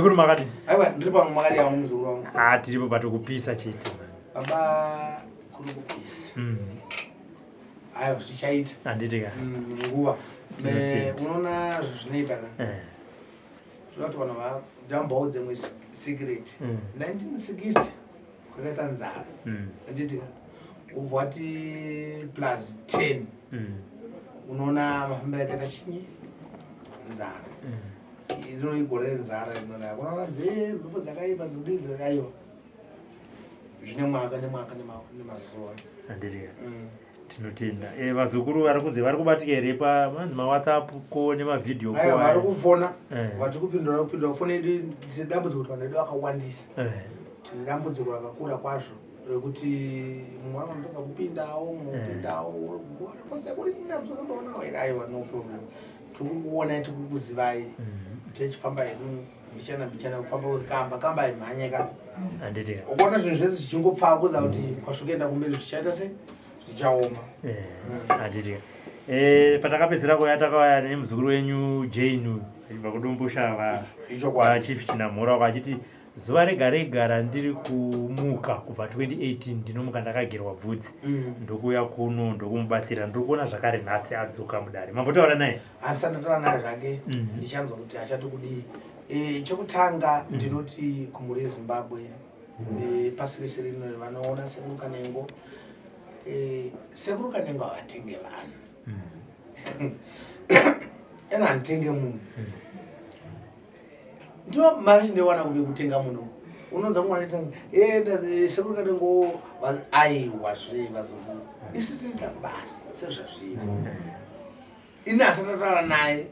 Sekuru makadini? Aiwa ndiri pamwe makadii hangu muzukuru wangu. Ah tiripo patokupisa chete. Baba kuri kupisa. Aiwa zvichaita. Handiti ka. Nguva. Unoona zvinoita ka. Eh. Zvinoti vanhu vadambaudze mwe secret. 1960 kwakaita nzara. Handiti ka. Ubva wati plus 10. Unoona mafambiro akaita chinyi? Nzara. Rino igore renzara rinona hakuna vanzi eh, mhepo dzakaipa dzidii dzakaiwa zvine mwaka nemwaka nemazuva handiria Tinotenda eh, vazukuru vari kunze vari kubatika here pamanzi mawhatsapp ko nemavhidhiyo ko vari kufona eh. vatiri kupindura kupindura foni yedu tine dambudziko kuti vanhu vedu vakawandisa eh. Tine dambudziko rakakura kwazvo rekuti mumwe anotadza kupindawo mumwe kupindawo kose kuri dambudziko ndoonawo here aiwa no problem tiri kukuonai tiri kukuzivai tichifamba hedu mbichana mbichana kufamba kamba kamba haimhanye ka handiti ukuona zvinhu zvese zvichingopfaa kuza kuti kwasvikuenda kumberi zvichaita se zvichaoma eh, handiti eh, patakapedzera kuya takauya nemuzukuru wenyu jane achibva kudomboshava kwachief chinamhora uko achiti Zuva rega rega randiri kumuka kubva 2018 ndinomuka ndakagerwa bvudzi ndokuuya kuno ndokumubatsira ndiri kuona zvakare nhasi adzoka mudare mambotaura naye handisati ndataura naye zvake ndichanzwa kuti achati kudii e, chekutanga ndinoti kumhuri yezimbabwe e, pasi rese rino vanoona sekuru kanengo e, sekuru kanengo havatenge vanhu ena handitenge munhu Ndiyo mari chindiwana kupi kutenga munhu unonzwa mwana achita eh sekuru kanengo aiwa zve vazukuru isu tinoita basa sezvazviita ini asati ataura naye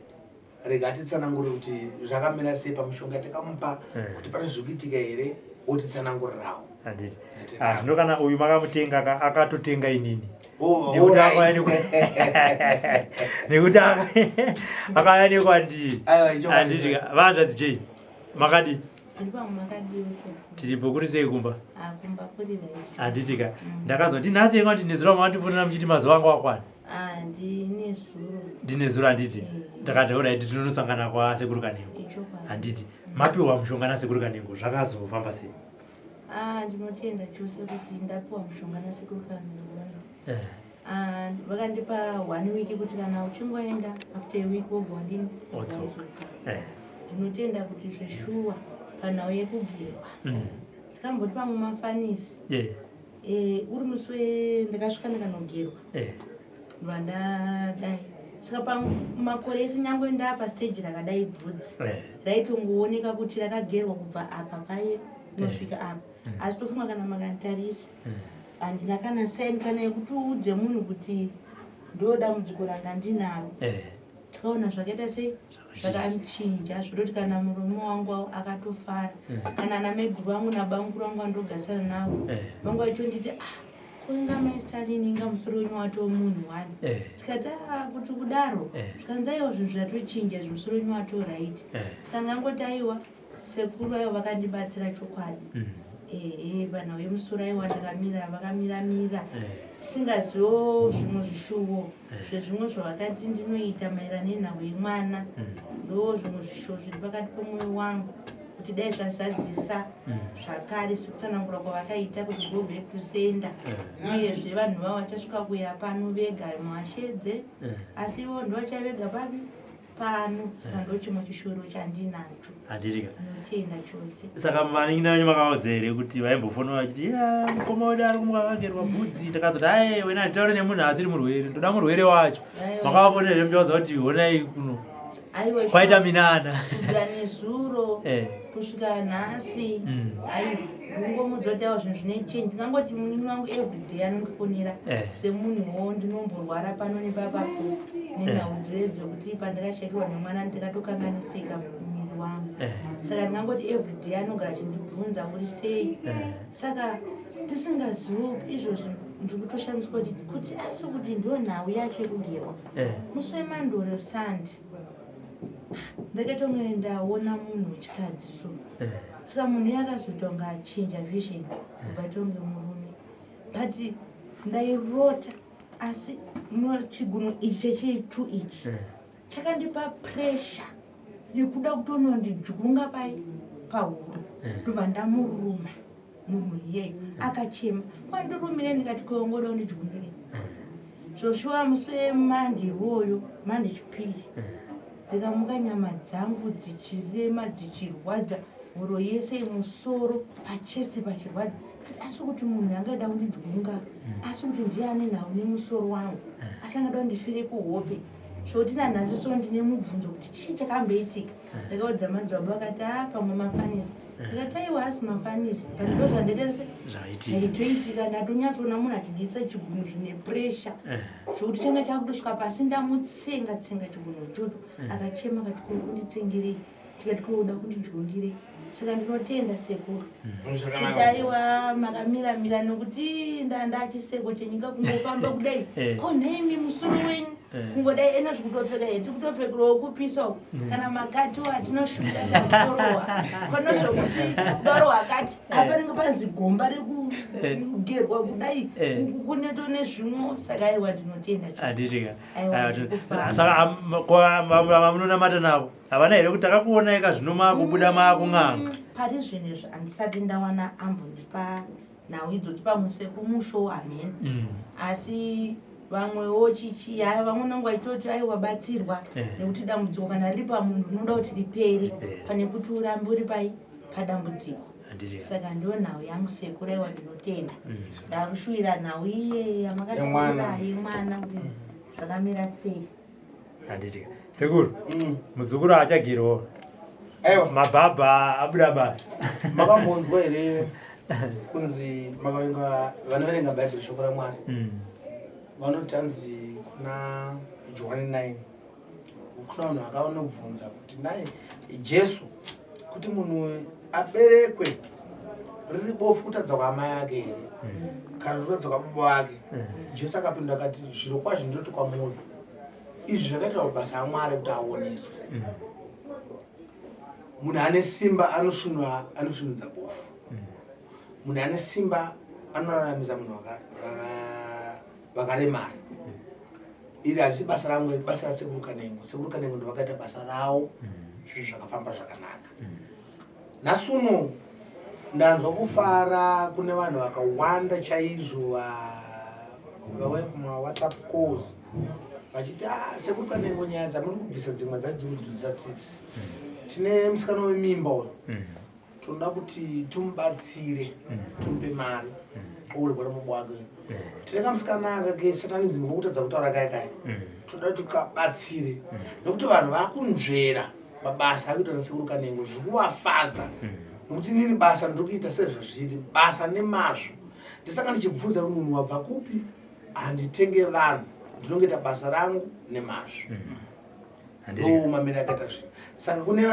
rega atitsanangure kuti zvakamira sei pamushonga takamupa eh. kuti pane zviri kuitika here otitsanangurirawo handiti ah, zvino kana uyu makamutenga akatotenga inini oh, nekuti akauya nekwandiri handiti vanzvadzi jei makadii tiripo kuri sei kumba ah, handiti ka ndakanzwa ndinhasi yenga kuti nezuro makandifonera muchiti mazuva angu akwana ah, ndine zuro handiti eh. ndakati orit tinonosangana kwasekuru kanengo handiti mapiwa mushonga nasekuru kanengo zvakazofamba sei Ah, ndinotenda chose kuti ndapiwa mushonga nasekuru kanengo eh. ah, vakandipa one week kuti kana uchingoenda after a week wobva wadini wodzoka eh. ndinotenda kuti zveshuwa panhau yekugerwa ndikamboti pamwe mafanisi eh, uri musi we ndakasvika ndikanogerwa vandadai saka pamakore ese nyangwe ndapa stage rakadai bvudzi eh. raitongooneka kuti rakagerwa kubva apa paye kunosvika eh. apa mm. asi tofunga kana makanditarisa mm. handina kana sign kana yekuti uudze munhu kuti ndo dambudziko ranga ndinaro eh. tikaona zvakaita sei zvakachinja zvototi kana murume wangu akatofara mm. kana ana maiguru vangu nabanguru vangu vandogarisana navo vangu vachonditi ah Ko inga mai Stalin inga musoro wenyu watoo munhu wani eh. Tikati ah kuti kudaro eh. Zvikanzi aiwa zvinhu zvatochinja izvi musoro wenyu watoo right eh. Saka ndangoti aiwa sekuru aiwa vakandibatsira chokwadi Ehe vanhu vemusoro aiwa ndakamira vakamira mira Tisingaziwo zvimwe zvishuwo zvezvimwe zvavakati ndinoita maererano nenhau yemwana Ndo zvimwe zvishuwo zviri pakati pemwoyo wangu kuti dai zvazadzisa zvakare sekutsanangura kwavakaita kuti go back to sender eh. uyezve vanhu vavo vachasvika kuya pano vega mavashedze eh. asi ivo ndovachaya vega papi pano saka eh. ndochimwe chishoro chandinacho handitenda chose saka vanin'ina venyu makavaudza here kuti vaimbofona vachiti ya mukoma wedu ari kumuka akagerwa bvudzi ndakazoti aye wena handitaure nemunhu asiri murwere ndoda murwere wacho makavafonera here muchivaudza kuti honai kuno Aiwa kwaita minana kubvira nezuro eh. kusvika nhasi aiwa ndingomuudza kuti aiwa zvinhu zvine change ndingangoti munin'ina wangu everyday anondifonera eh. semunhuwo ndinomborwara pano nepapapo nenhau eh. dzedzekuti pandakashaikirwa nemwana ndikatokanganisika muviri wangu eh. saka ndingangoti everyday anogara achindibvunza uri sei eh. saka tisingazivo izvozvo ndiri kutoshamiswa kuti kuti asi kuti ndo nhau yacho yekugerwa eh. musi wemandoro sand ndakatonge ndaona munhu wechikadzi so eh. saka munhu iye akazoita kunge achinja vision kubva tonge murume but ndairota asi chigunwe ichi chechitu ichi eh. chakandipa pressure yekuda kutonondidyunga pai pahuro ndobva ndamuruma munhu iyeyo akachema kwandirumire ndikati koongoda undidyungire zvoshuwa musi wemandi iwoyo mandi chipiri ndikamuka nyama dzangu dzichirema dzichirwadza huro yese musoro pachest pachirwadza asi kuti munhu angada kundidyunga asi kuti ndiye ane nhau nemusoro wangu asi angada kundifire kuhope zvokuti nanhasi so ndine mubvunzo kuti chii chakamboitika ndakaudza madzibaba vakati a pamwe mafanisi ndikati aiwa asi mafanisi but ndo zvandaita se zvaitoitika ndatonyatsoona munhu achidisa chigunhu zvine pressure zvokuti changa chakutosvika pasi ndamutsenga tsenga chigunhu ichocho akachema akati ko kunditsengerei tikati ko uda kundidyungirei saka ndinotenda sekuru kuti aiwa makamira mira nokuti ndandachiseko chenyika kungofamba kudai ko nhaimi musoro wenyu kungodai ena zvikutopfeka heti kutopfekerawo kupisa uku kana makati atinosvika takutorohwa kono zvokuti doro wakati apanenge panzi gomba rekugerwa kudai uku kuneto nezvimwe saka aiwa ndinotenda chose saka vamunonamata navo havana here kuti takakuonai ka zvino maakubuda maakun'anga pari zvinhu izvi handisati ndawana ambondipa nhau idzoti pamwe sekumusho hameno asi vamwewo chichi haya vamwe unenge vachitoti aiwa batsirwa nekuti dambudziko kana riri pamunhu rinoda kuti ripere pane kuti urambe uri pai padambudziko saka ndiyo nhau yangu sekuru aiwa ndinotenda ndakushuwira nhau iye yamakataura yemwana kuti zvakamira sei handiti sekuru muzukuru haachagirwo aiwa mabhabha abuda basa makambonzwa here kunzi makaverenga vanoverenga bhaibheri shoko ramwari vanoti hanzi kuna johani 9 kuna vanhu vakavanobvunza kuti nai jesu kuti munhu aberekwe riri bofu kutadza kwaamai ake here kana kutadza kwababa vake jesu akapindura akati zviro kwazvo ndinoti kwamuri izvi zvakaitwa mabasa amwari kuti aoneswe munhu ane simba anosvinudza bofu munhu ane simba anoraramisa munhu vakaremara iri harisi basa rangu iri basa rasekuru kanengo sekuru kanengo ndovakaita basa ravo zvinhu zvakafamba zvakanaka nhasi uno ndanzwa kufara kune vanhu vakawanda chaizvo vauya kumawhatsapp calls vachiti ah, sekuru kanengo nyaya dzamuri kubvisa dzimwe dzacho dziri kunzwisa tsitsi tine musikana wemimba uyu tinoda kuti timubatsire timupe mari ouregwa nebaba wake tine kamusikana aka kesatanism kokutadza kutaura kaya kaya toda kuti kabatsire nekuti vanhu vakunzvera mabasa akuitwa nasekuru kanengo zviri kuvafadza nekuti inini basa ndiri kuita sezvazviri basa nemazvo ndisanga ndichibvunza kuti munhu wabva kupi handitenge vanhu ndinongoita basa rangu nemazvo ndo mamire akaita zvinhu saka kune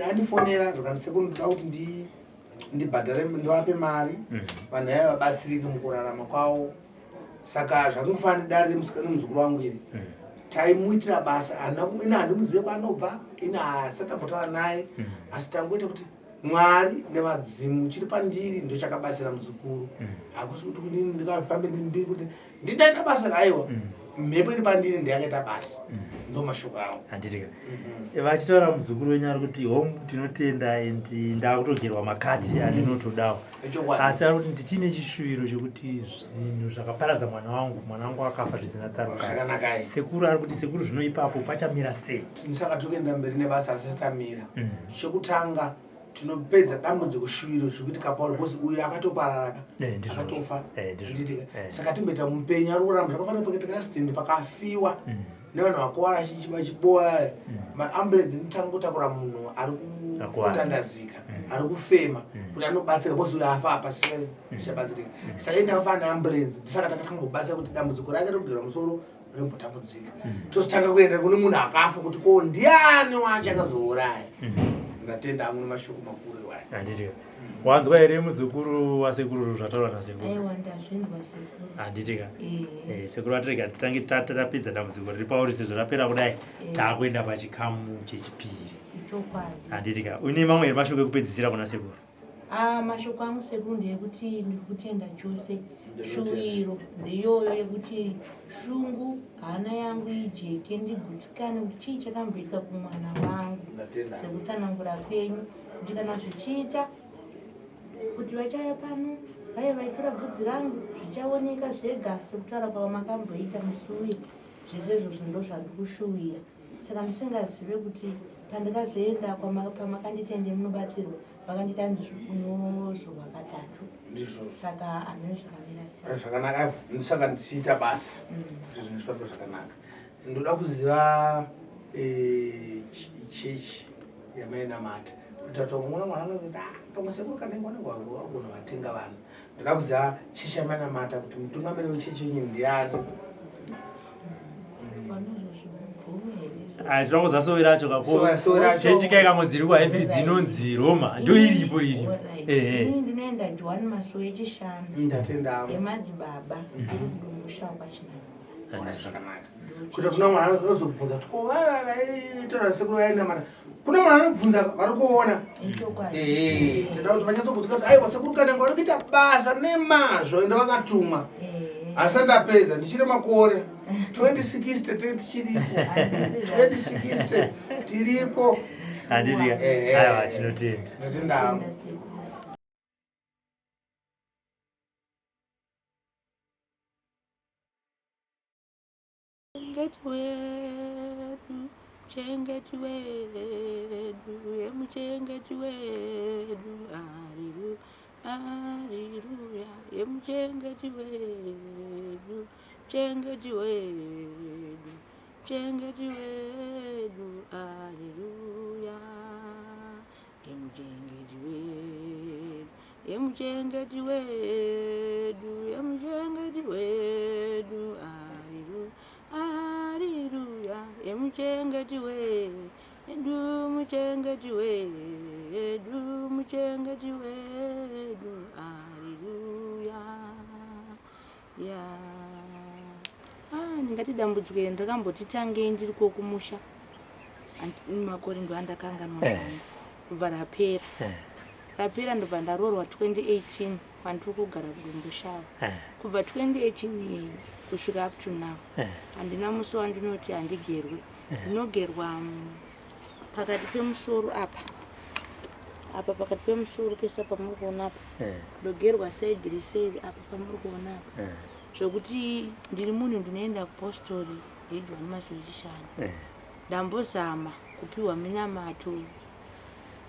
andifonera zvakanzi sekuru ndoda kuti ndibhadhare ndivape mari vanhu vaya vabatsirike mukurarama kwavo saka zvakungofanira dare nemuzukuru wangu iri taimuitira basa ina handimuzive kwaanobva ina hasati tambotaura naye asi tangoita kuti mwari nevadzimu chiri pandiri ndochakabatsira muzukuru hakusi kuti kudini ndikafambe nembiri kuti ndindaita basa raiwa mhepo iri pandiri ndeyakaita basa ndo mashoko avo handitika vachitaura muzukuru wenyu ari kuti hongu tinotenda and ndakutogerwa makati andinotodawo asi ari kuti ndichine chishuviro chekuti zvinhu zvakaparadza mwana wangu mwana wangu akafa zvisina tsarukano sekuru ari kuti sekuru zvino ipapo pachamira sei saka tiri kuenda mberi nebasa asi tamira chekutanga tinopedza dambudziko shuviro zvekuti kapauri bhosi uyu akatopararaka akatofa nditika saka timboita mupenyu ari kuramba zvakafanira pakaita kaaccident pakafiwa nevanhu vakuvara vachiboa maambulance inotanga kutakura munhu ari kutandazika ari kufema kuti anobatsira bhosi uyu afa apasina zvichabatsirika saka ini ndakafana neambulance ndisaka takatanga kubatsira kuti dambudziko rake rekugerwa musoro rimbotambudzika tozotanga kuenda kune munhu akafa kuti ko ndiani wacho akazouraya ndatenda hangu nemashoko makuru iwaya handiti wanzwa here muzukuru wasekuru zvataurwa nasekuru aiwa ndazvinzwa sekuru handiti ka sekuru vatirega titange tapedza dambudziko riri pauri sezvo rapera kudai taakuenda pachikamu chechipiri chokwadi handiti ka une mamwe here mashoko ekupedzisira kuna sekuru Ah, mashoko angu sekuru ndeyekuti ndiri kutenda chose shuwiro ndiyoyo yekuti shungu hana yangu ijeke ndigutsikane kuti chii chakamboitika kumwana wangu sekutsanangura kwenyu kuti kana zvichiita kuti vachauya pano vaye vaitora bvudzi rangu zvichaoneka zvega sekutaura kwava makamboita musi uye zvese izvozvo ndo zvandikushuvira saka ndisingazive kuti pandikazoenda pamakanditende munobatsirwa vakanditi hanzi unozorwa katatu saka hameno zvakamira sei zvakanaka ndisaka ndichiita basa mm. kuti zvinhu zvifambe zvakanaka ndoda kuziva eh, chechi yamainamata kuti atongoona mwana anozoti ah, pamwe sekuru kanenge vanenge vagona vatenga vanhu ndoda kuziva chechi yamainamata kuti mutungamiri wechechi yenyu ndiani Ah, tinokuza sowe racho kakochechi kai kamwe kuhaifiri dzinonzi roma ndo iripo iripo eh, eh. ndinoenda johani masowe echishanu emadzibaba ndiri kudomboshawo kwachinamura zvakanaka kuita kuna mwana anozobvunza kuti ko vaitaura sekuru vainamata kuna mwana anobvunza vari kuona tinoda kuti vanyatsobvunza kuti aiwa sekuru kanengo vari kuita basa nemazvo ende vakatumwa asi ndapedza ndichiri makore 2060 tiri tichiripo 2060 tiripo handiti aiwa tinotenda ndotenda Chengeti wedu, chengeti wedu, yemuchengeti wedu, hariru, hariruya, yemuchengeti wedu, chengeti wedu, chengeti wedu, hariruya, yemuchengeti wedu, yemuchengeti wedu, yemuchengeti wedu, hariru, hariruya, yemuchengeti wedu, muchengeti wedu, muchengeti wedu, hariruya, ya. Ah, ndingati dambudziko iri ndakamboti tangei ndiri kokumusha makore ndoandakanganwa eh. zvangu kubva rapera eh. rapera ndobva ndaroorwa 2018 kwandiri kugara kudomboshava eh. kubva 2018 iyeyo kusvika up to now handina musi wandinoti handigerwe ndinogerwa pakati pemusoro apa apa pakati pemusoro pese pamuri kuona apa ndogerwa saidi riseri apa pamuri kuona apa zvekuti ndiri munhu ndinoenda kupostori yejohani masowe chishanu Ndambozama kupiwa minamato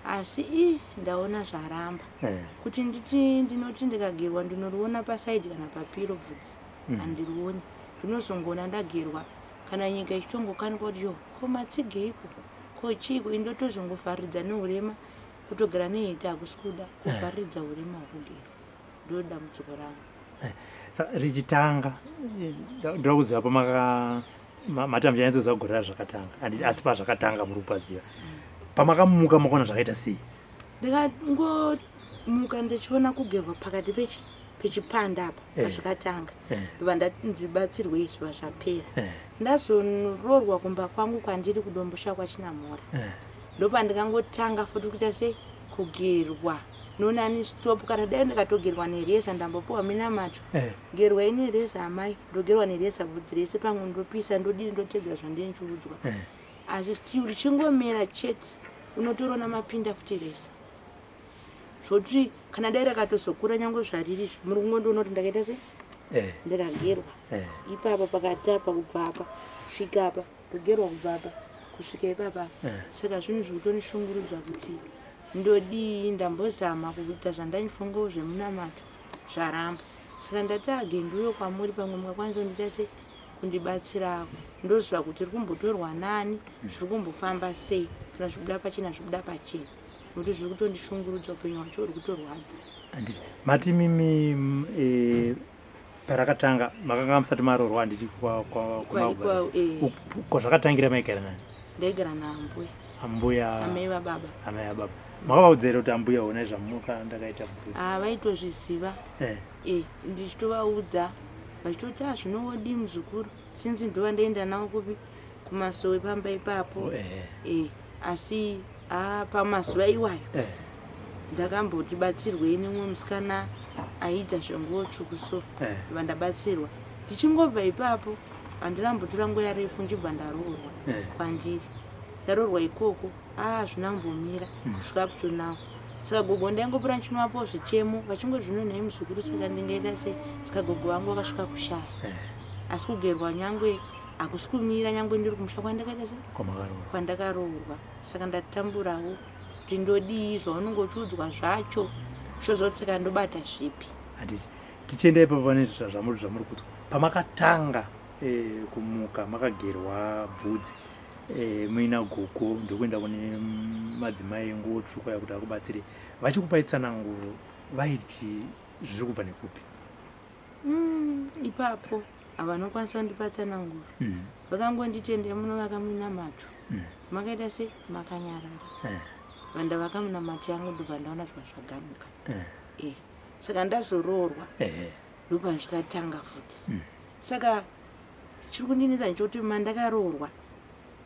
asi ii ndaona zvaramba eh. kuti nditi ndinoti ndikagerwa ndinoriona pasaidi kana papiro bvudzi mm. handirioni ndinozongoona ndagerwa kana nyika ichitongokanikwa kuti yo ko matsigeiko ko chiiko indotozongovhariridza neurema kutogara nehiti hakusi kuda eh. kuvhariridza urema hwekugerwa ndo dambudziko rangu eh, richitanga ndoda kuziva pamaka mati amuchanyatsoziva gore razvakatanga handiti asi pazvakatanga muri kupaziva pamakamuka makaona zvakaita sei ndikangomuka ndichiona kugerwa pakati pechi pechipanda apa eh. pazvikatanga eh. ndobva ndanzi batsirwei zviva zvapera eh. ndazoroorwa kumba kwangu kwandiri kudombosha kwachinamhora ndopandikangotanga futi kuita sei kugerwa nonani stop kana dai ndikatogerwa nereza ndambopiwa minamato eh. gerwai nereza amai ndogerwa nereza bvudzi rese pamwe ndopisa ndodii ndotedzera zvandini chiudzwa eh. asi still richingomera chete unotorona mapinda futi resa zvokuti kana dai rakatozokura nyange zvariri muri kungondiona kuti ndakaita sei eh. ndikagerwa eh. ipapa pakati apa kubva apa svika apa kugerwa kubva apa kusvika ipapa eh. saka zvinhu zviri kutonishungurudza kuti ndodii ndambozama kuita zvandaifungawo zvemunamato zvaramba saka ndati age ndiuye kwamuri pamwe mungakwanisa kundiita sei kundibatsiravo ndoziva kuti riri kumbotorwa nani zviri kumbofamba sei kana zvibuda pachena zvibuda pachena nokuti zviri kutondishungurudza upenyu hwacho uri kutorwadza handiti mati mimi e, parakatanga makanga musati maroorwa handiti eh. kwazvakatangira maigara nani ndaigara naambuya ambuya amai vababa amai vababa makavaudza here kuti ambuya honai zvamuka ndakaita ah, vaitozviziva eh. eh, ndichitovaudza vachitoti ah, zvinowodii muzukuru since ndova ndaenda navo kupi kumasowe pamba ipapo oh, eh. eh, asi ah, pamazuva iwayo eh. ndakamboti batsirwei nemumwe musikana aiita zvenguo tsvuku so eh. ndobva ndabatsirwa ndichingobva ipapo handina mbotora nguva yarefu ndichibva ndaroorwa eh. kwandiri. Ndaroorwa ikoko, ah, hazvina kumbomira kusvika up to now. Saka gogo ndaingopura ndichinovapawo zvichemo, vachingoti zvino nhai muzukuru, saka ndingaita sei? Saka gogo vangu vakasvika kushaya. Asi kugerwa nyangwe hakusi kumira, nyangwe ndiri kumusha kwandakaita sei, kwandakaroorwa. Saka ndatamburawo kuti ndodii, zvaunenge uchiudzwa zvacho chozoti saka ndobata zvipi. Handiti tichienda ipapo pane zvamuri zvamuri kudzwa pamakatanga kumuka makagerwa bvudzi muina gogo, ndokuenda kune madzimai enguo tsvuku aya kuti akubatsire, vachikupai tsananguro vaiti zviri kubva nekupi? Ipapo havanokwanisa kundipa tsananguro. Vakangonditi endai munovaka munamato. Makaita sei, makanyarara. Vandavaka munamato yangu, ndobva ndaona zviva zvagamuka. Saka ndazoroorwa, ndopazvikatanga futi. Saka chiri kundinetsa nechekuti mandakaroorwa,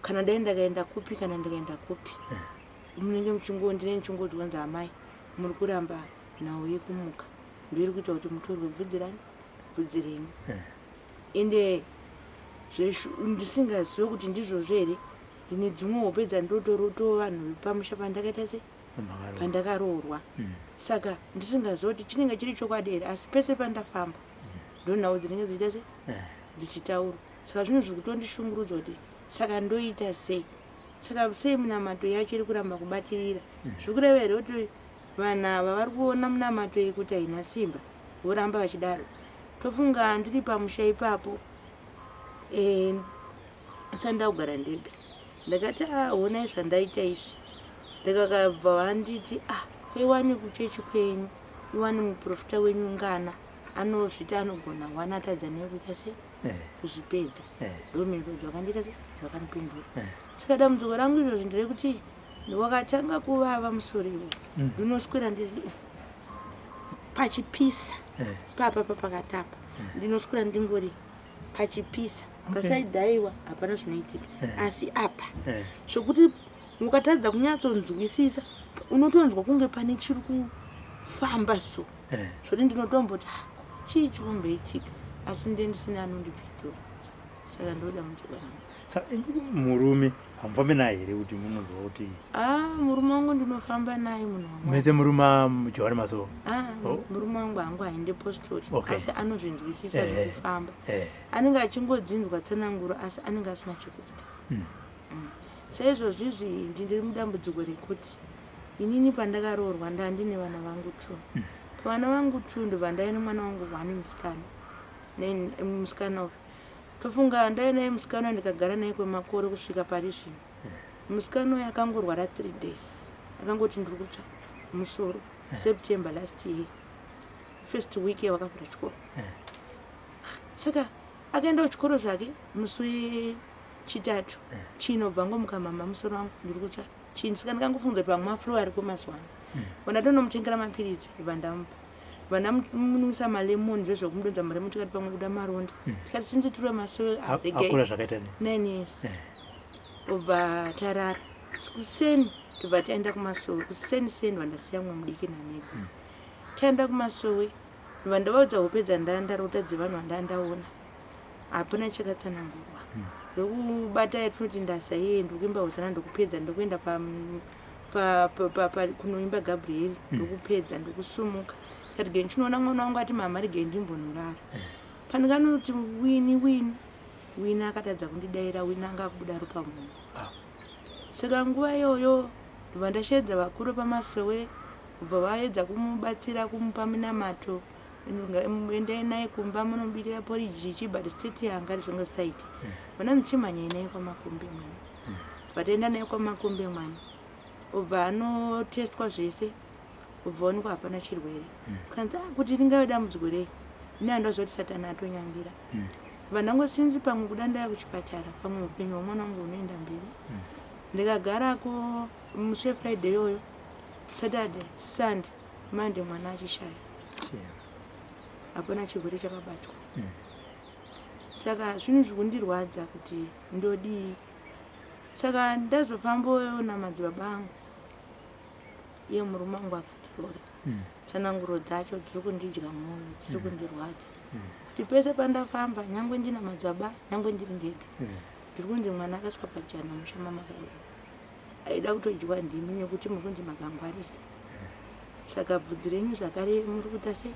kana dai ndakaenda kupi, kana ndikaenda kupi, munenge muchingondine ndichingoti kwanzi amai muri kuramba nhau yekumuka, ndoiri kuita kuti mutorwe bvudzi rani, bvudzi renyu. Ende ndisingazive kuti ndizvozvo here, ndine dzimwe hope dzandotoroto vanhu vepamusha pandakaita sei, pandakaroorwa. Saka ndisingazive kuti chinenge chiri chokwadi here, asi pese pandafamba ndonhau dzinenge dzichiita sei, dzichitaurwa. Saka zvinhu zviri kutondishungurudza kuti saka ndoita sei, saka sei munamato yacho iri kuramba kubatirira? Zviri kureva here kuti vanhu ava vari kuona munamato iyi kuti haina simba, voramba vachidaro? Tofunga ndiri pamusha ipapo, sanda kugara ndega, ndakati a honai zvandaita izvi. Ndakakabva vanditi, ah, kweiwani kuchechi kwenyu, iwani muprofita wenyu ngana anozviti anogona wani, atadza nei kuita sei, kuzvipedza? Ndo mhinduro dzakandiita sei, dzakandipindura. Saka dambudziko rangu izvozvi nderekuti wakatanga kuvava musoro iwo, ndinoswera ndiri pachipisa papa papakatapa, ndinoswera ndingori pachipisa pasaidhi. Aiwa, hapana zvinoitika, asi apa zvokuti ukatadza kunyatsonzwisisa, unotonzwa kunge pane chiri kufamba so. Zvoti ndinotomboti, "Ah, chii chikumboitika?" Asi nde ndisina anondipindura. Saka ndoda mudziko rangu. Murume hamufambi naye here kuti munonzwa kuti? Ah, murume wangu ndinofamba naye, munhu wangu. Mese murume Johani Maso? Ah, murume wangu hangu haende postori. Asi anozvinzwisisa zvekufamba. Anenge achingodzinzwa tsananguro, asi anenge asina chekuita. Saizvozvizvi ndiri mudambudziko rekuti inini pandakaroorwa ndandine vana vangu two. Pavana vangu two ndobva ndaive nemwana wangu one musikana. Musikana uyu, tofunga ndaive naye musikana uyu, ndikagara naye kwemakore kusvika pari zvino. Musikana uyu akangorwara 3 days, akangoti ndiri kutsva musoro, September last year, first week yavakavhura chikoro. Saka akaenda kuchikoro zvake musi wechitatu chinobva ngomuka, mama, musoro wangu ndiri kutsva chini. Saka ndikangofunga kuti pamwe maflu ariko mazuva ano. Vandatonomutengera mapiritsi, ndobva ndamupa, bva ndamunwisa malemon, zvezvekumudonza malemon, tikati pamwe kuda maronda. Tikati sinzi turiwe masoro. Akura zvakaita nei? 9 years. Obva tarara, kuseni tobva taenda kumasowe. Kuseni seni vandasiya mumwe mudiki namega. Taenda kumasowe, ndobva ndavaudza hope dzandandarota dzevanhu vandandaona. Hapana chakatsanangurwa. Ndokubata yatinoti ndasa iye, ndokuimba hosana, ndokupedza, ndokuenda kunoimba Gabrieri, ndokupedza, ndokusumuka. Tikati gei ndichinoona mwana wangu, ati mama, regei ndimbonorara. Pandikanoti wini, wini, wini, akatadza kundidayira. Wini anga akubuda ropa muno. Saka nguva iyoyo ndobva ndasheedza vakuru pamasowe, kubva vaedza kumubatsira, kumupa minamato, endai naye kumba munobikira poriji ichi, but state yanga ari zvanga zvisaite. Vananzi chimhanyai naye kwaMakombe mwana. Vataenda naye kwaMakombe mwana, obva anotestwa zvese, ubva onekwa hapana chirwere. Kanzi, ah, kuti ringave dambudziko rei? Ini handazoti Satani atonyangira. Vandangosinzi pamwe kuda ndaya kuchipatara, pamwe upenyu hwemwana wangu hunoenda mberi. Ndikagarako musi weFriday iyoyo, Saturday, Sunday, Monday, mwana achishaya. Hapana chirwere chakabatwa. Saka zvinhu zvikundirwadza kuti ndodii. Saka ndazofamboona madzibaba angu, iye murume wangu akandiroora. Tsananguro dzacho dziri kundidya mwoyo, dziri kundirwadza kuti pese pandafamba, nyangwe ndina madzibaba, nyangwe ndiri ndega, ndiri kunzi mwana akaswa pajana musha mamakaroora. Aida kutodyiwa ndimi nekuti muri kunzi makangwarisa. Saka bvudzi renyu zvakare muri kuita sei?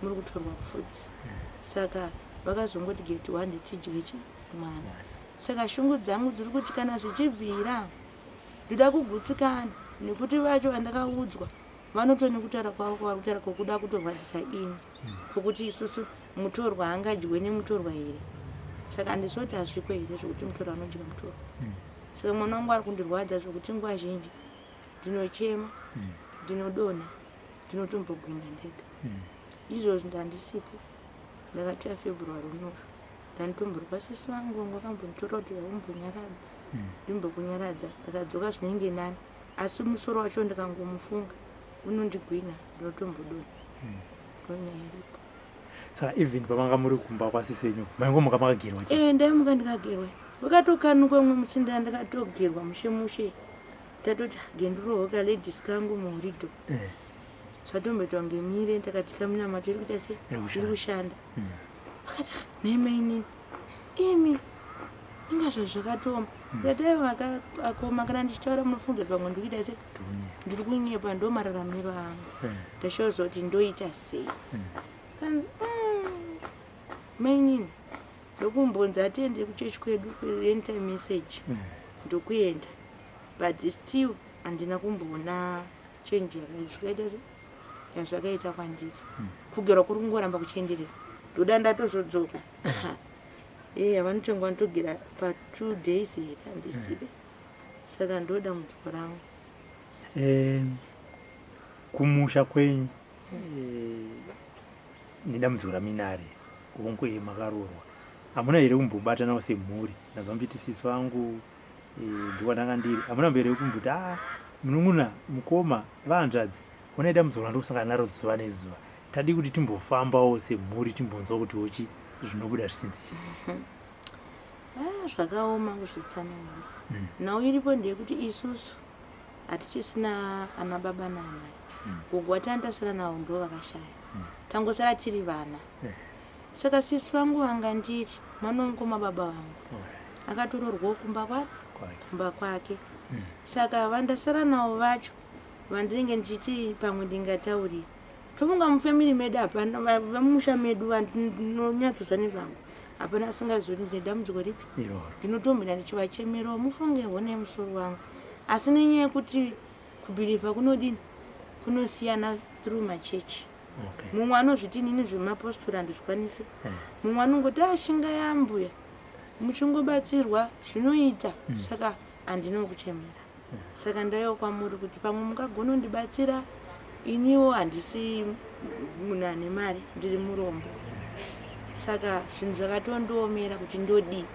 Muri kutorwa pfudzi. Saka vakazongoti geti one tidye chi mwana. Saka shungu dzangu dziri kuti kana zvichibvira ndoda kugutsikana nekuti vacho vandakaudzwa vanotoni kutaura kwavo kwavari kutaura kwokuda kutorwadzisa ini kwokuti isusu mutorwa angadyiwe nemutorwa here saka handisi kuti hazviko here zvekuti mutorwa anodya mutorwa saka mwana wangu ari kundirwadza zvekuti nguva zhinji ndinochema ndinodonha ndinotombogwinha ndega izvozvi ndandisipo ndakatoya february unoyu ndanditomborwa sisi vangu vangu vakambonditora kuti vaumbonyaradza ndimbokunyaradza ndakadzoka zvinenge nani asi musoro wacho ndikangomufunga unondigwina ndinotombodonha ndonyaya iripo saka even pamanga muri kumba kwasisi venyu maingomuka makagerwa chete Eh, ndaimuka ndikagerwa vakatokanuka umwe musi ndaa ndakatogerwa mushe mushe tatoti gendiroho kaladies kangu muhurido Eh, zvatomboitwa ngemire ndakati kaminamato iri kuita sei Iri kushanda. iri kushanda Vakati "Ah, nhai mainini imi inga zvazvakatooma ndikati aiwa akoma kana ndichitaura munofunga kuti pamwe ndiri kuita sei ndiri kunyepa ndo mararamiro angu ndashozoti ndoita sei kanzi mainini ndokumbonzi atiende kuchechi kwedu kuend time message ndokuenda but still handina kumboona change yakazvikaita sei yazvakaita kwandiri kugerwa kuri kungoramba kuchienderera ndoda ndatozodzoka ee vanotanga vanotogera pa2 days here handisibe saka ndo dambudziko rangu kumusha kwenyu nedambudziko raminari hongu makaroorwa hamuna here kumbobatanawo semhuri ndazvambiti sisi vangu ndikwandanga ndiri hamuna here kumboti a munun'una mukoma vahanzvadzi honai dambudziko randiri kusangana naro zuva nezuva tadi kuti timbofambawo semhuri timbonzwa kuti ochi zvinobuda zvichinzi chii Ah, zvakaoma kuzvitsanangura nhau iripo ndeyekuti isusu hatichisina ana baba naamai gogo watandasara navo ndo vakashaya tangosara tiri vana saka sisi vangu vanga ndiri mwana womukoma baba vangu akatororwawo kumba kwani kumba kwake saka vandasara navo vacho vandinenge ndichiti pamwe ndingataurira tofunga mufamily medu hapana vamusha medu vandinonyatsoza nezvangu hapana asingazivi kuti ndine dambudziko ripi iroro ndinotombenda ndichivachemerawo mufunge hone musoro wangu asi nenyaya yekuti kubhilivha kunodini kunosiyana through machechi mumwe anozviti inini zvemapostori handizvikwanisi mumwe anongoti ashinga yambuya muchingobatsirwa zvinoita saka handina kuchemera saka ndaiwa kwamuri kuti pamwe mungagona kundibatsira iniwo handisi munhu ane mari ndiri murombo saka zvinhu zvakatondiomera kuti ndodii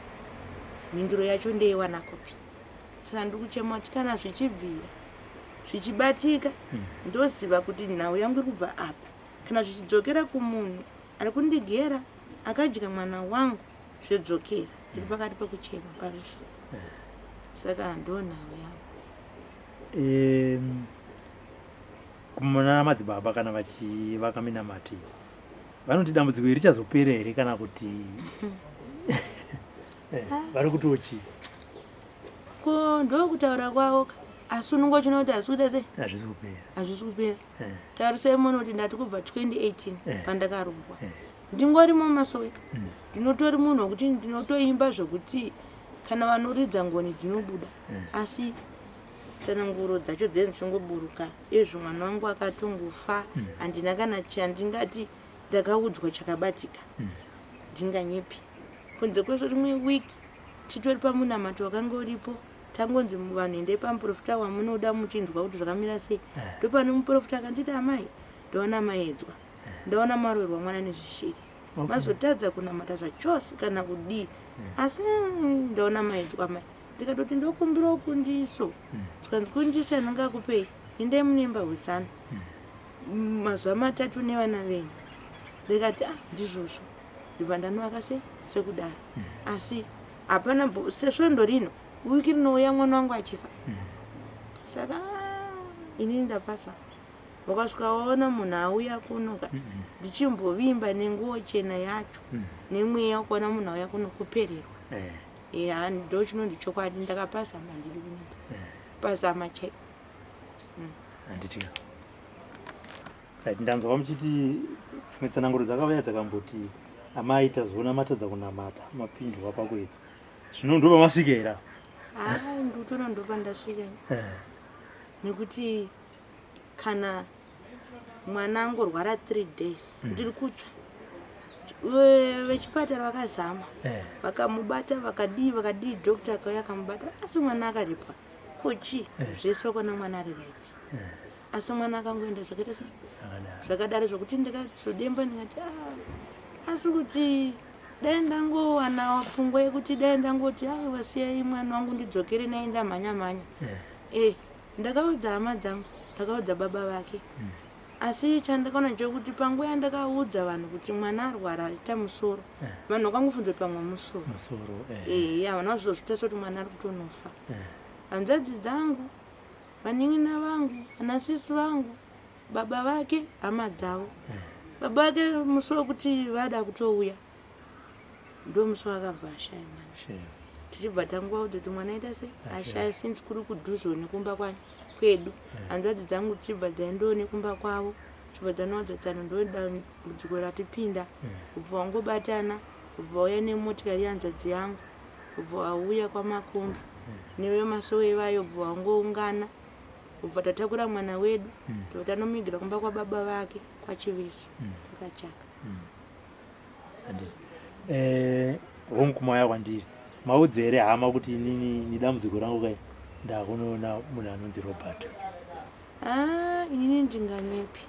mhinduro yacho ndeiwana kupi saka ndiri kuchema kuti kana zvichibvira zvichibatika ndoziva kuti nhau yangu iri kubva apa kana zvichidzokera kumunhu ari kundigera akadya mwana wangu zvodzokera ndiri pakati pekuchema parizvino saka ndo nhau yangu Kuna madzibaba kana vachivaka minamati vanoti dambudziko iri richazopera here kana kuti vari kutiwo chii ko ndokutaura kwavo ka asi unonge uchiona kuti hazvisi kuita sei hazvisi kupera hazvisi kupera tarisai muone kuti ndati kubva 2018 pandakaroorwa ndingorimo mumasoweka ndinotori munhu wekuti ndinotoimba zvokuti kana vanoridza ngoni dzinobuda asi tsananguro dzacho dzinenge dzichingoburuka izvo mwana wangu akatongofa handina kana chandingati ndakaudzwa chakabatika ndinganyepi kunze kwezvo rimwe week titori pamunamato wakanga uripo tangonzi vanhu endai pamuprofita wamunoda muchinzwa kuti zvakamira sei ndopane muprofita akanditi amai ndaona maedzwa ndaona maroerwa mwana nezvishiri mazotadza kunamata zvachose kana kudii asi ndaona maedzwa mai ndikatoti ndokumbirawo kundiso zvikanzi kundiso yanonga akupei endai munoimba hosana mazuva matatu nevana venyu ndikati ah ndizvozvo ndibva ndanovaka se sekudaro asi hapana sesvondo rino wiki rinouya mwana wangu achifa saka ah, inini ndapasa wakasvika waona munhu auya kuno ka ndichimbovimba nenguo chena yacho nemweya wekuona munhu auya kuno kupererwa ya ndo chinonzi chokwadi ndakapasa mandidi kunyepa Kupazama chaiko. Handiti right, ndanzwa muchiti dzimwe tsananguro dzakauya dzakamboti amai tazoona matadza kunamata mapindwa pakuedzwa zvino ndo pamasvika here haa ndikutoona ndo pandasvika eh. Nekuti kana mwana angorwara 3 days ndiri kutsva, vechipatara vakazama eh. Vakamubata vakadii vakadii, doctor akauya akamubata, asi mwana akaripwa kochi eh. Zvese vakaona mwana ari right eh. Asi mwana akangoenda zvakaita se zvakadaro zvokuti ndikazodemba ndikati ah, asi kuti dai ndangowana pfungwa yekuti dai ndangoti aiwa siyai mwana wangu ndidzokere naye ndamhanya mhanya eh. Ndakaudza hama dzangu, ndakaudza baba vake mm. Asi chandakaona ndechekuti panguva yandakaudza vanhu kuti mwana arwara achiita musoro eh. Vanhu vakangofunza kuti pamwe musoro eh. Ehe, havana kuzozvitasa kuti mwana ari kutonofa eh. Hanzvadzi dzangu, vanin'ina vangu, vanasisi vangu, baba vake, hama dzavo baba vake, musi wekuti vada kutouya ndo musi wakabva ashaya mwana. Tichibva tanguva kuti mwana aita sei ashaya, since kuri kudhuze nekumba kwani kwedu. Hanzvadzi dzangu tichibva dzaendawo nekumba kwavo, tichibva dzanowadza tsano, ndo dambudziko ratipinda. Kubva wangobatana, kubva wauya nemotikari yehanzvadzi yangu, kubva wauya kwaMakombe nevemasowe vayo, bva wangoungana, kubva tatakura mwana wedu, ndobva tanomigira kumba kwababa vake kwaChiveso kwakachaka. Eh, hongu, kumauya kwandiri maudzi here hama kuti inini nedambudziko rangu kai ndakunoona munhu anonzi Robert? Ah, inini ndinganyepi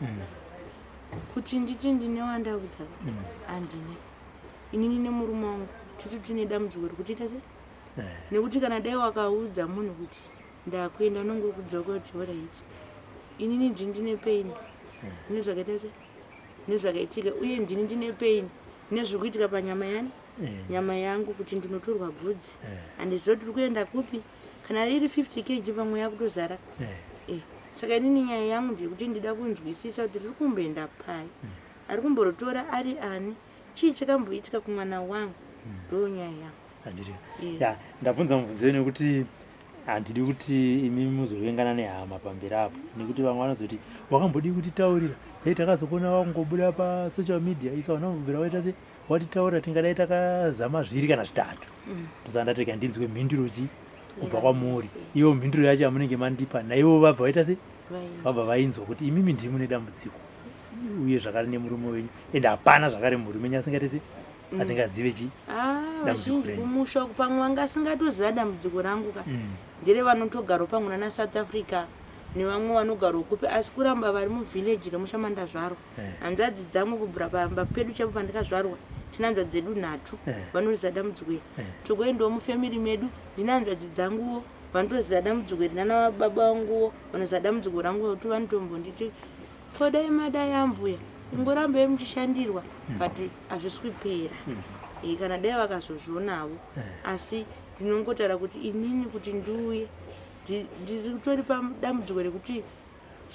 kuti nditi ndine wandaudza? Handine. Inini nemurume wangu tisu tine dambudziko rekuti se nekuti kana dai wakaudza munhu kuti ndakuenda, unonge kudzoka kuti alright, inini ndini ndine pain nezvakaita se nezvakaitika, uye ndini ndine pain nezviri kuitika panyama yani nyama yangu, kuti ndinotorwa bvudzi, handiziva kuti tiri kuenda kupi. Kana iri 50 kg pamwe yakutozara. Saka inini nyaya yangu ndeyekuti ndida kunzwisisa kuti riri kumboenda pai, ari kumborotora ari ani, chii chakamboitika kumwana wangu. Ndo nyaya yangu. Handiti ya ndabvunza mubvunzo wenyu nekuti handidi kuti imi muzovengana nehama pamberi apo, nekuti vamwe vanozoti wakambodii kutitaurira, hei takazokuona wakungobuda pasocial media, isa unambobvira waita se watitaurira, tingadai takazama zviri kana zvitatu. Ndosaka ndati rega ndinzwe mhinduro chi kubva kwamuri. Ivo mhinduro yacho yamunenge mandipa naivo vabva vaita se vabva vainzwa kuti imimi ndimi mune dambudziko uye zvakare nemurume wenyu, ende hapana zvakare murume wenyu asingaite se asingazive chi Ah, dambudziko vazhinji renyu. Kumusha uku pamwe vanga asingatoziva dambudziko rangu ka. Ndere vanotogarawo pamwe nana South Africa nevamwe vanogarawo kupi, asi kuramba vari muvhileji remusha mandazvarwa. Hanzvadzi dzangu kubvira pamba pedu chaipo pandakazvarwa, tina hanzvadzi dzedu nhatu vanoziva dambudziko iri. Togoendawo mufamily medu, ndine hanzvadzi dzanguwo vanotoziva dambudziko iri, nana baba vanguwo vanoziva dambudziko rangu, kuti vanotombonditi kodai madai ambuya ingorambei muchishandirwa, but hazvisi kupera. Kana dai vakazozvionawo. Asi ndinongotaura kuti inini kuti ndiuye ndiri kutori padambudziko rekuti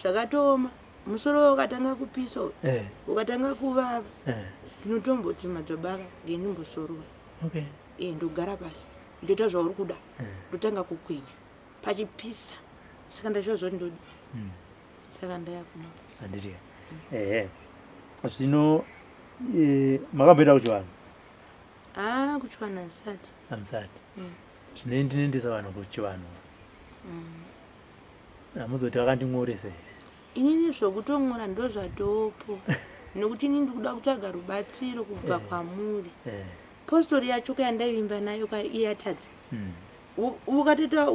zvakatooma, musoro ukatanga kupisa, ukatanga kuvava, ndinotomboti madzobaba ngendimbosorora. Ndogara pasi, ndoita zvauri kuda, ndotanga kukwenya pachipisa, saka ndachozoti ndodi saka ndaya kuma Handiti ehe, zvino makamboenda kuchivanhu? Ah, kuchivanhu handisati. Hamusati? Zvino ndinoendesa vanhu kuchivanhu, hamuzoti vakandin'oresa here? Inini zvokutong'ora ndo zvatopo, nekuti inini ndikuda kutsvaga rubatsiro kubva kwamuri. Postori yacho kayandaivimba nayo ka iyatadza.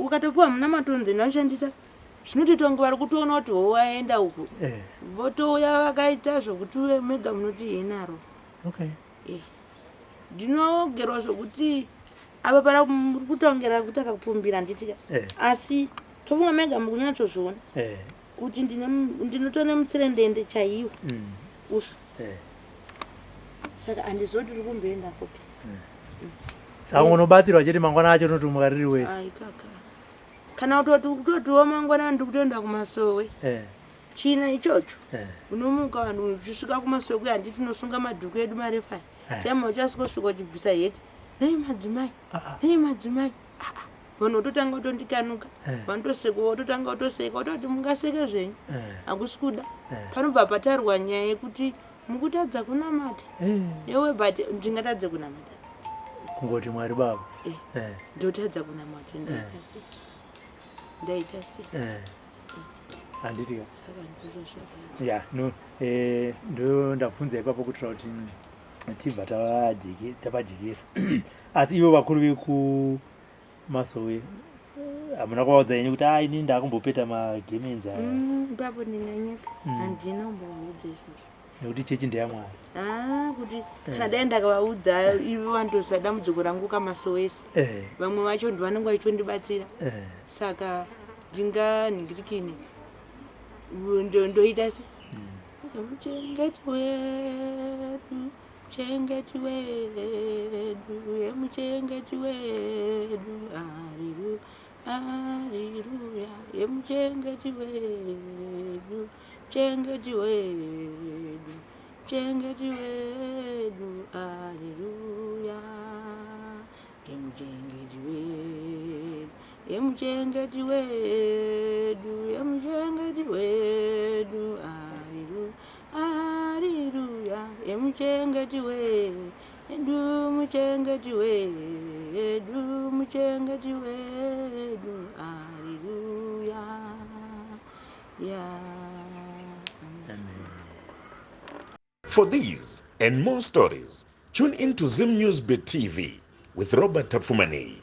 Ukatopiwa muna matonzi inoshandisa zvinotoita kunge vari kutoona kuti ho waenda uku, votouya vakaita zvokuti mega munoti henaro. Eh, ndinogerwa zvokuti apa para muri kutongera kuti akapfumbira, handitika? Asi tofunga mega mukunyatsozviona kuti ndinotone mutserendende chaiwo usu. Saka handizoti tiri kumboenda kupi. Saka unobatsirwa chete, mangwana acho unotomuka riri wese. Ai kaka, kana kutoti kutotiwo mangwana ndiri kutoenda kumasowe china ichocho, unomuka vanhu uchisvika kumasowe kuya, handiti tinosunga madhuku edu marefu aya? Time uchasvikosvika uchibvisa heti, nei madzimai? Ah, ah. Nei madzimai? Ah, ah. Vanhu vototanga kutondikanuka, vanotoseka, vototanga kutoseka, vototi mungaseke zvenyu, hakusi kuda. Panobva patarwa nyaya yekuti mukutadza kunamata iwe, but ndingatadze kunamata? Kungoti Mwari Baba. Ndotadza kunamata, ndaita sei? Ndaita sei? Handiti ka? Saka ndizvo zvakaita. Ya, no, ndo ndabvunza ipapo kuitira kuti tibva tapajekesa. Asi ivo vakuru vekumasowe hamuna kuvaudza henyu kuti a ini ndakumbopeta magemenzi aya? Ipapo ndinganyepa. Handina kumbovaudza izvozvo. Nekuti chechi ndeyamwari. Ah, kuti kana dai ndakavaudza ivo vandosa dambudziko rangu kamasowesi, vamwe vacho ndivanenge vachitondibatsira. Saka ndinganhingirikini, ndoita se muchengeti wedu, muchengeti wedu, yemuchengeti wedu, ariru ariruya, yemuchengeti wedu, muchengeti wedu, muchengeti wedu, ariruya, yemuchengeti wedu, yemuchengeti wedu, yemuchengeti wedu, ariru ariruya, yemuchengeti wedu, muchengeti wedu, muchengeti wedu, ariruya ya. Amen. For these and more stories, tune in to Zim News Bit TV with Robert Tafumani.